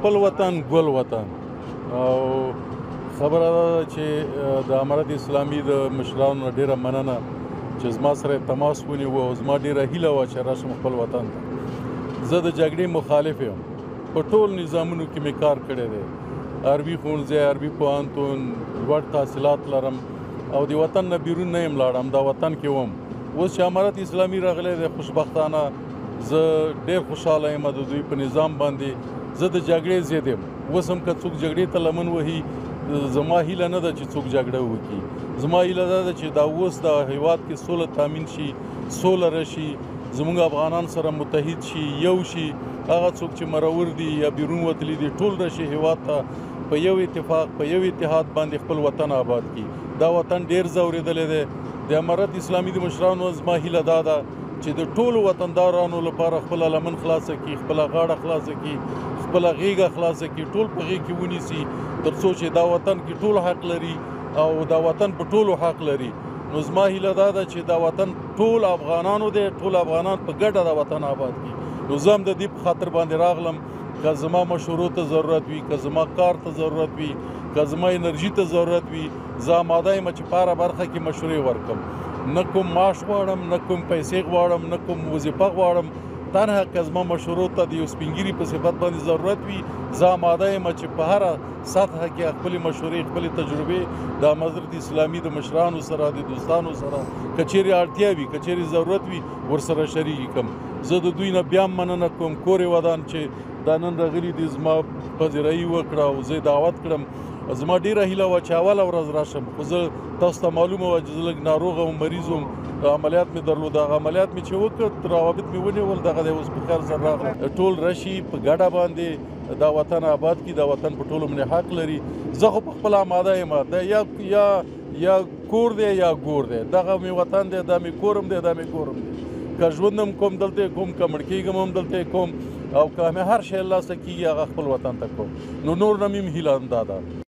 خپل وطن ګل وطن. او خبره دا ده چې د امارت اسلامي د مشرانو نه ډېره مننه چې زما سره تماس ونیو او زما ډېره هیله وه چې راشم خپل وطن ته. زه د جګړې مخالف یم، په ټول نظامونو کې مې کار کړی دی، عربي ښوونځی، عربي پوهنتون، لوړ تحصیلات لرم او د وطن نه بیرون نه یم لاړم، دا وطن کې وم. اوس چې امارت اسلامي راغلی دی، خوشبختانه زه ډېر خوشحاله یم د دوی په نظام باندې. زه د جګړې ضد یم. اوس هم که څوک جګړې ته لمن وهي، زما هیله نه ده چې څوک جګړه وکړي. زما هیله دا ده چې دا اوس د هیواد کې سوله تامین شي، سوله راشي، زموږ افغانان سره متحد شي، یو شي. هغه څوک چې مرور دي یا بیرون وتلي دي، ټول راشي هیواد ته په یو اتفاق، په یو اتحاد باندې خپل وطن آباد کړي. دا وطن ډېر ځورېدلی دی. د امارت اسلامي د مشرانو زما هیله دا ده چې د ټولو وطندارانو لپاره خپله لمن خلاصه کړي، خپله غاړه خلاصه کړي، خپله غېږه خلاصه کړي، ټول په غېږ کې ونیسي، تر څو چې دا وطن کې ټول حق لري او دا وطن په ټولو حق لري. نو زما هیله دا ده چې دا وطن ټول افغانانو دی، ټول افغانان په ګډه دا وطن آباد کړي. نو زه هم د دې په خاطر باندې راغلم، که زما مشورو ته ضرورت وي، که زما کار ته ضرورت وي، که زما انرژي ته ضرورت وي، زه آماده یم چې په هره برخه کې مشورې ورکړم. نه کوم معاش غواړم، نه کوم پیسې غواړم، نه کوم وظیفه غواړم. تنها که زما مشورو ته د یو سپینګیري په صفت باندې ضرورت وي، زه آماده یم چې په هره سطحه کې خپلې مشورې، خپلې تجربې د امارت اسلامي د مشرانو سره، د دوستانو سره، که چیرې اړتیا وي، که چیرې ضرورت وي، ورسره شریکې کړم. زه د دوی نه بیا مننه کوم، کور یې ودان چې دا نن راغلي دي، زما پذیرایي وکړه او زه یې دعوت کړم. زما ډېره هیله وه چې اوله ورځ راشم، خو زه تاسو ته معلومه وه چې زه لږ ناروغه وم، مریض وم، عملیات مې درلود. هغه عملیات مې چې وکړ، روابط مې ونیول، دغه دی اوس په خیر سره راغلم. ټول راشي په ګډه باندې دا وطن آباد کړي، دا وطن په ټولو باندې حق لري. زه خو په خپله آماده یم، دا یا یا یا کور دی یا ګور دی، دغه مې وطن دی، دا مې کورم دی، دا مې ګورم دی. که ژوند هم کوم دلته یې کوم، که مړ کېږم هم دلته یې کوم، او که مې هر شی لاسه کېږي هغه خپل وطن ته کوم. نو نور نه مې هم هیله همدا ده.